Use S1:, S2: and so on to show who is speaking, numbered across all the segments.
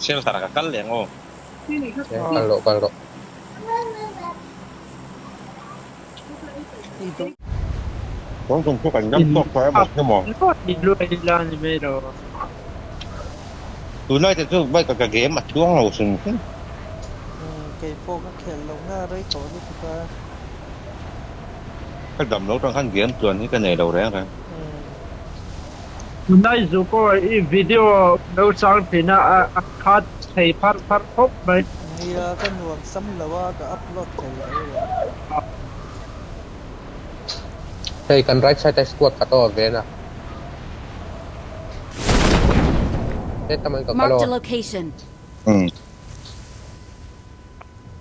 S1: Shelter ah ka kal leh ang aw.
S2: Kal rawh kal rawh.
S1: Tun kum chu kan dam tawk tawh emaw emaw. Tunlai te chu bike ah ka game a tluang lo hrim hrim.
S3: Kei pawh ka khelh lohna rei tawh lutuk a.
S1: Ka dam lo tang khan game tluan hi ka nei lo reng reng.
S4: Tunlai Zuko i video lo chang thin a a khat thei pharh pharh khawp mai.
S3: Nia ka nuam sam lo a ka upload thei lo alawm.
S2: Hei kan right side a squad khat aw ven a. Heta man ka kal
S5: Marked a
S2: aw.
S5: location.
S1: Umm.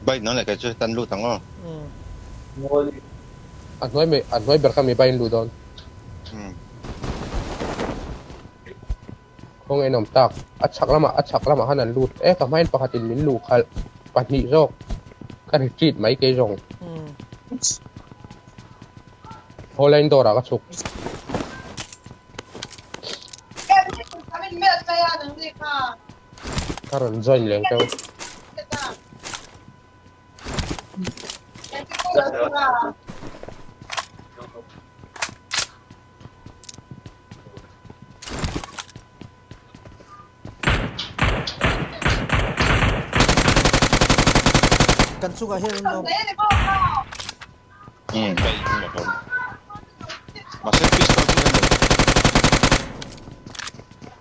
S1: Bike nang leh kei chu hetan lut ang aw.
S2: A hnuai mai a hnuai ber kha mi bike in lut dawn.
S1: Umm.
S2: Khaw nge nawm tak. A chhak lamah a chhak lamah khan an lut e ka hmain pakhatin min luh khalh pahnih zawk ka retreat mai kei zawng. Haw line door ah ka chhuk. Ka rawn join leng teuh.
S3: Kan chungah hian an awm.
S1: Umm ka in a awm. Mahse pistol chu ka nei.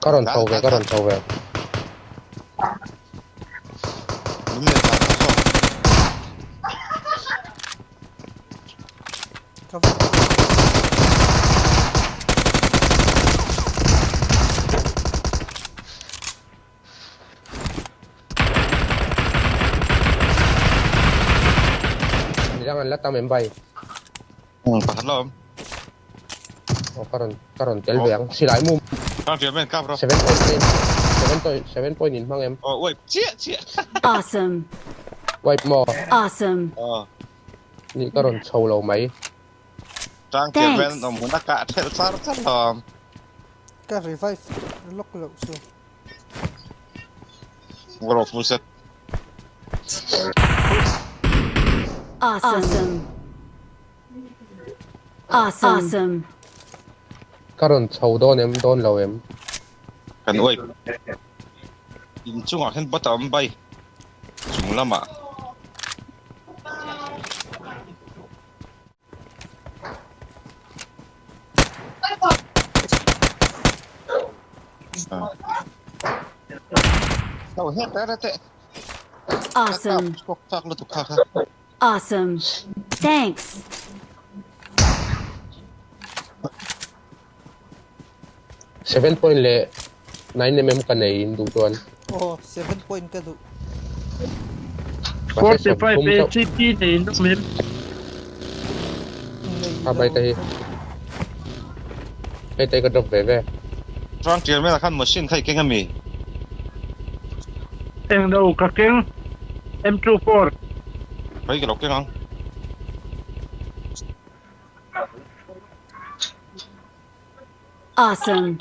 S2: Ka rawn chho ve ka rawn chho ve.
S1: Min leh tlan ta zawk.
S2: Midang an la tam em bai.
S1: Pakhat la awm.
S2: Aw ka rawn ka rawn tel ve ang. Silai mu.
S1: Ka hria men kap rawh.
S2: 7.9 7.7 point in hmang em.
S1: Aw wipe chiah chiah.
S5: Awesome.
S2: Wipe maw?
S5: Awesome.
S1: Aw.
S2: Nih ka rawn chho lo mai.
S1: Tang tir vel an awm hun a kah thelh char char hlawm.
S3: Ka revive lawk loh chu.
S1: Ngaw full set.
S5: Awesome. Awesome. Awesome.
S2: Ka rawn chho dawn em dawn lo em.
S1: Kan uai. In chungah hian bot a awm bai. Chung lamah.
S5: Awesome. Awesome. Thanks.
S2: 7 point leh 9 mm ka nei in duh chuan.
S3: Aw 7 point ka duh.
S4: 45 ACP nei in awm em?
S2: A bai te hi. Hei te ka drop ve ve.
S1: Chuan tir mela khan machine kha i keng ami?
S4: Eng lo ka keng M24.
S1: Hei ka lo keng ang.
S5: Awesome.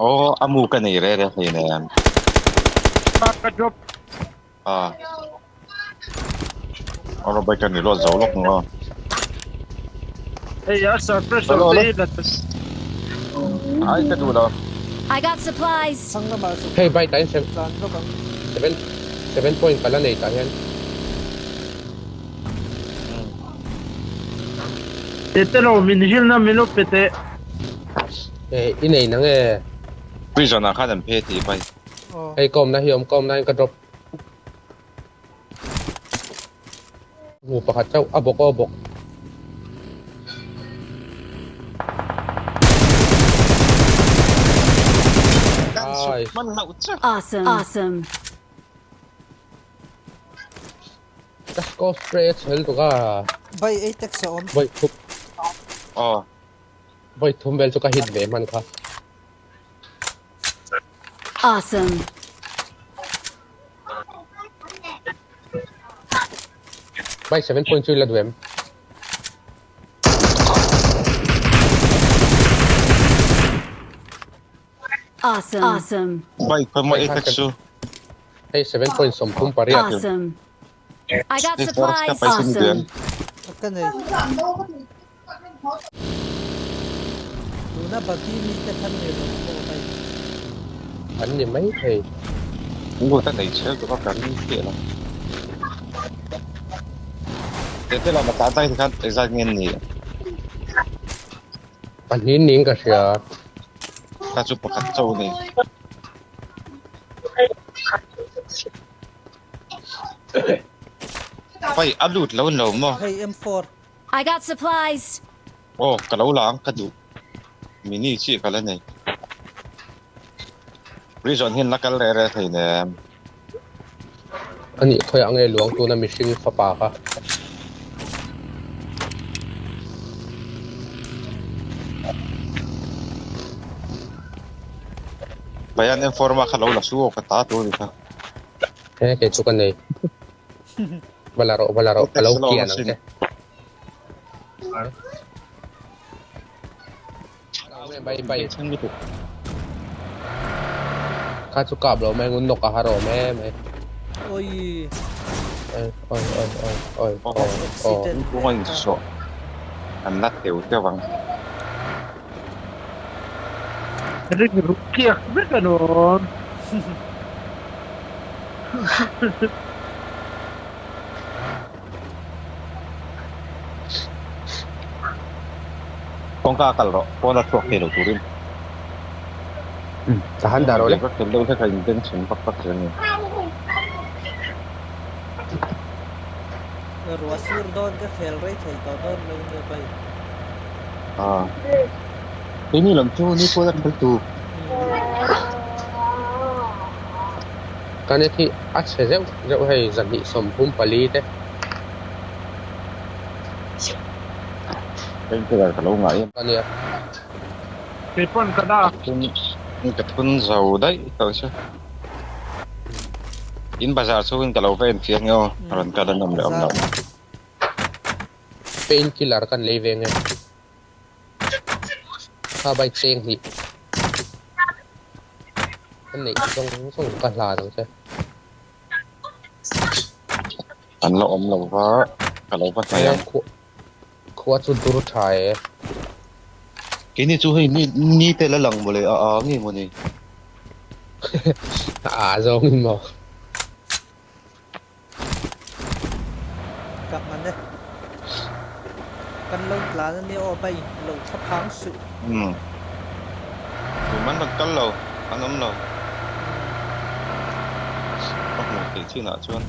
S1: Aw a mu ka nei re re hlei nen.
S4: Ka drop.
S1: Ah. Aw bai ka ni lo zo lawk ngo.
S4: Hei a suppressor te hi la
S1: Ai ka duh lo.
S5: I got supplies.
S3: Thlang lamah chu
S2: Hei bai tain seven
S3: tlan lawk ang.
S2: seven seven point ka la nei tah hian.
S4: Tete lo min hrilh na min lo pe teh.
S2: Eh i nei nang e.
S1: Prison ah khan an phe tih bai.
S2: Hei ka awmna hi awm ka awmna hian ka drop. Hmu pakhat chauh a bawk aw bawk. Ai.
S5: Awesome. Awesome.
S2: Ka scope spray a chhel tuk a.
S3: Bai ei tax a awm.
S2: Voi thum.
S1: Aw.
S2: Voi thum vel chu ka hit ve hman kha.
S5: Awesome.
S2: Bai 7.2 la duh em?
S5: Awesome. Awesome.
S1: Bike khawi maw Apex chu.
S2: Hei 7.38.
S5: Awesome. I got
S1: Hei forest ka
S5: supplies.
S1: pai sin
S5: Awesome.
S1: dian.
S3: Ka nei. Tuna buggy mi te khan ni lo maw hei.
S2: An ni mai thei.
S1: Ngut a nei chhel tuk a kan fiah lo. Tete lam a tlan tak te khan engzat nge an nih?
S2: Pahnih niin ka hria.
S1: Kha chu pakhat chauh a ni. Pai a lut lo lo maw?
S3: Hei M4.
S5: I got supplies.
S1: Aw ka lo la ang ka duh. Mini chiah ka la nei. Prison hian la kal reh reh thei nen.
S2: A nih khawiah nge luang tuna mihring fapa kha.
S1: Bayan M4 ma kha lo la su aw ka ta tur a ni kha.
S2: He kei chu ka nei. Va la rawh va la rawh ka lo kian ang che. Bai bai. Kha chu kap lo mai ngun nawk a har awm em mai.
S3: Oi.
S2: Oi oi oi oi oi oi.
S3: Accident.
S1: Kung in so. An la teu teu ang.
S4: Ring ruk kiak vek an awm.
S1: Kawngka a kal rawh, pawn a chhuak thei lo turin.
S2: Ka han dah rawh le.
S1: Ka tel deuh hlek a inbeng chhun vak vak zel a ni.
S3: Ruah sur dawn ka khel rei thei tawh dawn lo nia bai.
S1: Ah. Keini lam chu ni pawn a khel tur.
S2: Ka net hi a chhe zeuh zeuh hei zahnih 34 te.
S1: Painkiller ka lo ngai em.
S2: Ka nia.
S4: Kei pawn ka dah.
S1: Ka thun zo daih tawh che. In bazar chhungin ka lo va enfiah nge aw, rawn kal an awm leh awm loh.
S2: Painkiller kan lei ve nge. Kha bike cheng hnih. Ka neih zawng zawng ka hlan ang che.
S1: An la awm lo va, ka lo va hnaih ang.
S2: Khua chu dur tha e.
S1: Keini chu hei ni ni te la lang mawle a a nge mawni.
S2: A a zawng in maw.
S3: Ka hman e. Kan lo tlan ania aw bai lo thla phang suh.
S1: Umm. Tum an rawn kal lo, an awm lo. Ka hmuh theih chinah chuan.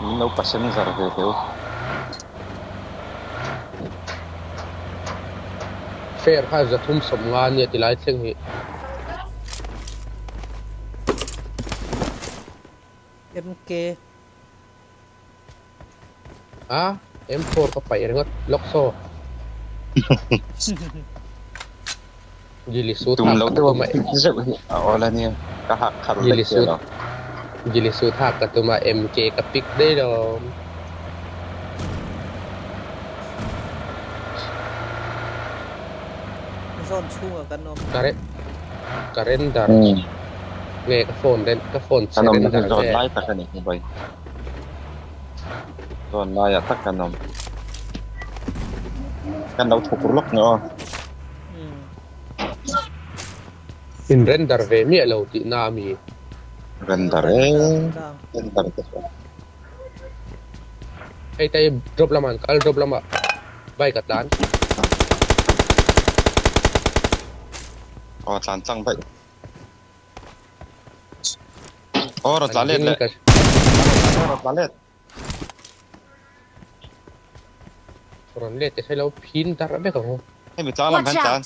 S1: Min lo passenger ve teh u.
S2: Fare kha 350 ania ti lai thleng hi.
S3: MK.
S2: A, M4 ka paih ringawt lawk saw. Gili suit
S1: Tum
S2: hak
S1: lo
S2: ka
S1: deuh a
S2: tum a.
S1: zeuh hi a awl a nia, ka hak khalh
S2: Gili
S1: vek chiah
S2: suit
S1: lo.
S2: Gili suit hak ka tum a, MK ka pick daih lo.
S3: Zone chhungah kan awm.
S2: Ka re ka render nge ka phone ren ka phone
S1: Kan
S2: chhe
S1: awmna hi
S2: render
S1: zawn
S2: nge.
S1: lai tak a ni Dubai. Zawn laiah tak kan awm. Kan lo thawk lawk nge aw.
S2: In render ve miah lo tihna a mi?
S1: Render e, render te chu.
S2: Hei te drop lamah an kal, drop lamah bike a tlan.
S1: Aw tlan tlang daih. Aw rawn tla let leh. Rawn tla let.
S2: Rawn let te hre lo phin darh vek ang.
S1: Hemi tlang lam hian tlan.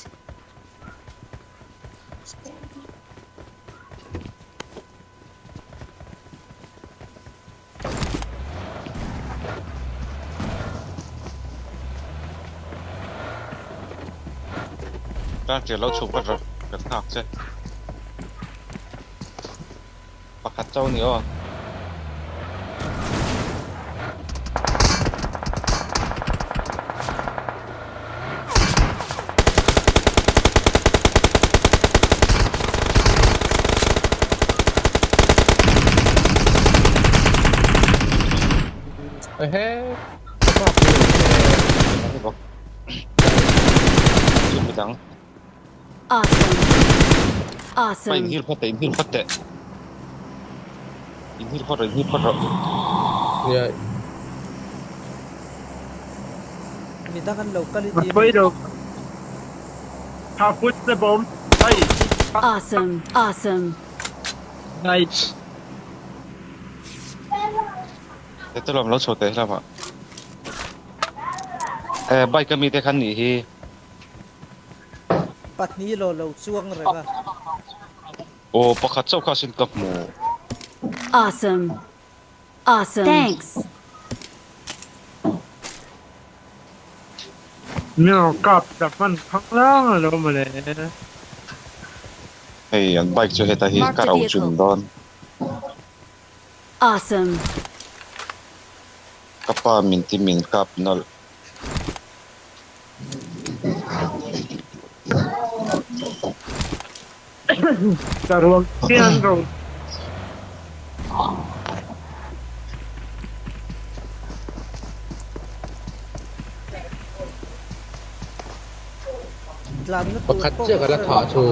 S1: Tan ṭial lo chhuk vat rawh kan nghak che. Pakhat chauh a ni aw.
S2: Ehe ka nghak ni
S1: Ani bawk. Chu midang.
S5: Awesome.
S1: Pa
S5: Awesome.
S1: in heal phawt teh, in heal phawt teh. In heal phawt rawh, in heal phawt rawh.
S2: Nia.
S3: Midang an lo kal i
S4: A
S3: ti
S4: pawi
S3: mi.
S4: lo. Tha put te bawm. Hei.
S5: Awesome. Awesome.
S4: Nice.
S1: Heta lawm lo chho teh helamah. Eh bike ami te khan nih hi.
S3: Pahnih law lo chuang reng a.
S1: Aw pakhat chauh kha sin ka hmu.
S5: Awesome. Awesome. Thanks.
S4: Min rawn kap ta hman phang lang alo mawle.
S1: Hei an bike chu heta hi
S5: Mark
S1: ka
S5: the
S1: ro chun
S5: vehicle.
S1: dawn.
S5: Awesome.
S1: Ka pa min ti min kap nawlh.
S4: Ka ruang chian ro.
S3: Tlanna tur
S2: Pakhat
S3: pawh
S2: chiah
S3: ka
S2: ka la
S3: hre
S2: thah
S3: lo.
S2: chu.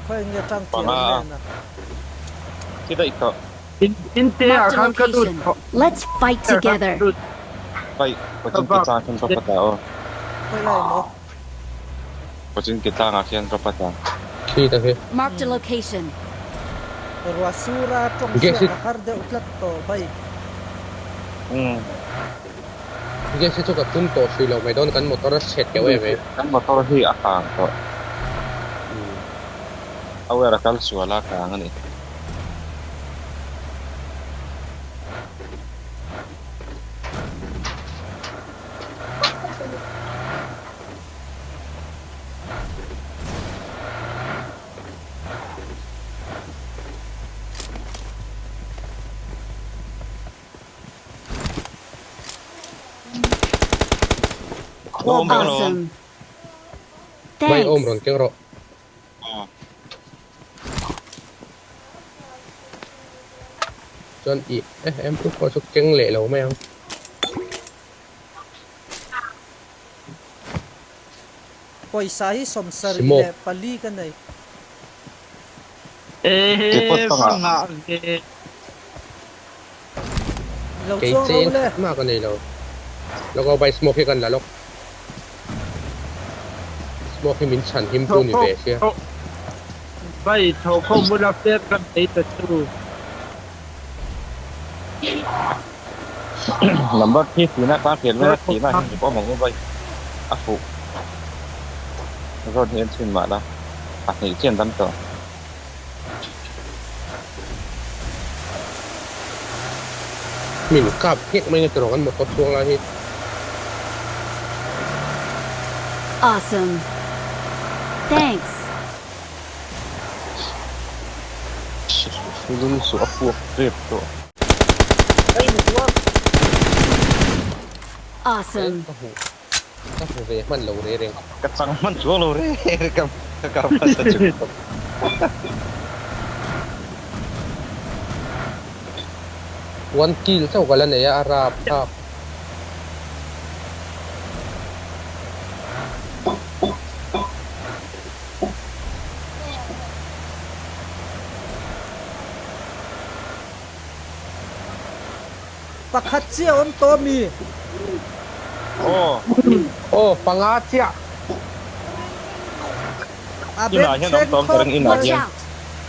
S3: Khawi nge tang thiam
S1: Panga a.
S3: nen a.
S1: Thi daih tawh.
S4: In in te ah
S5: Marked a
S4: khan ka lut
S5: location.
S4: thawh.
S5: Let's fight
S4: Khan ka
S5: together.
S4: lut.
S1: Pai, Pachin ki tlang khan ka pata aw.
S3: Khawi lai maw?
S1: Pachin ki tlangah khian ka pata.
S2: Khi ta khi.
S5: Marked a location.
S3: Ruah sura tawng
S2: Gas
S3: hriat
S2: hi
S3: a har deuh tlat tawh bai.
S1: Umm.
S2: Gas hi chu ka tum tawh hrih lo mai dawn kan motor a chhe teuh em e.
S1: Kan motor hi a kang tawh. A wire a kal sual a kang a ni. Awm reng alawm.
S5: Awesome.
S2: Mai awm
S5: Thanks.
S2: rawn keng rawh.
S1: Aw.
S2: Chuan i eh em chu pawh chu keng leh lo mai ang.
S3: Pawisa hi sawmsarih
S2: Smoke.
S3: leh pali ka nei.
S1: Kei pawh
S4: Ehe
S1: tangah.
S4: va ngah ve.
S3: Lo
S2: Kei
S3: chuang
S2: che
S3: ro
S2: in
S3: le.
S2: khat mah ka nei lo. Loko bai smoke hi kan la lawk. Smoke hi min chhan him tu ni ve sia.
S4: Bai tho khawm bula flare kan nei ta chu.
S1: Number khi thihna tlang hriat mai a thihna hian ip awm ang u bai. A fuh. Road hi en chhin mah la. Pahnih chian dam tawh.
S2: Min kap nghek mai nge tawrh an motor chhuang lai hi.
S5: Awesome. Thanks.
S1: Lung chu a puak tep tawh.
S5: Awesome.
S2: Ka hmu ka hmu ve hman lo re reng.
S1: Ka chang hman chuang lo re re ka ka kar hmasa chu.
S2: One kill chauh ka la nei a a rap thlak.
S3: Pakhat chiah awm tawh ami?
S1: Aw.
S2: Aw panga chiah.
S3: A
S1: Inah
S3: beng
S1: hian awm
S3: thleng
S1: tawh ang ka
S3: khawp
S1: ring inah
S3: mai.
S1: hian.
S5: Watch out.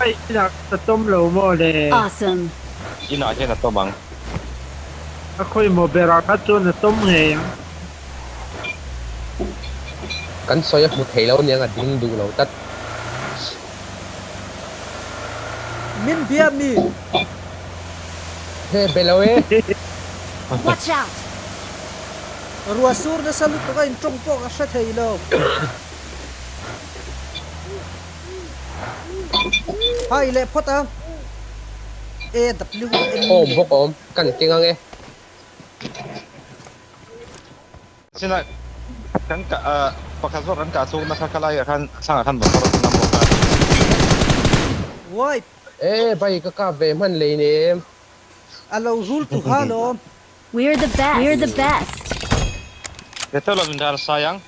S4: Hei inah ka tawm lo maw le.
S5: Awesome.
S1: Inah hian a tawm ang.
S4: A khawimaw berah kha chuan a tawm ngei ang.
S2: Kan sawi a hmu thei lo aniang a ding duh lo tlat.
S3: Min bia mi.
S2: He be lo e.
S5: Watch out.
S3: Ruah sur nasa lutuk a intawng pawh ka hre thei lo. Hai leh phawt ang. AWM.
S2: Awm bawk awm kan keng ang e.
S1: China kan kah ah pakhat zawk kan kah chhung nasa kha laiah khan thlang ah khan motor a thlang bawk a.
S3: Wipe.
S2: E bai ka kap ve hman hleinem.
S3: A lo rul tu kha lawm.
S5: We're the best. We're the best.
S1: Te teuh lo min ral sai ang.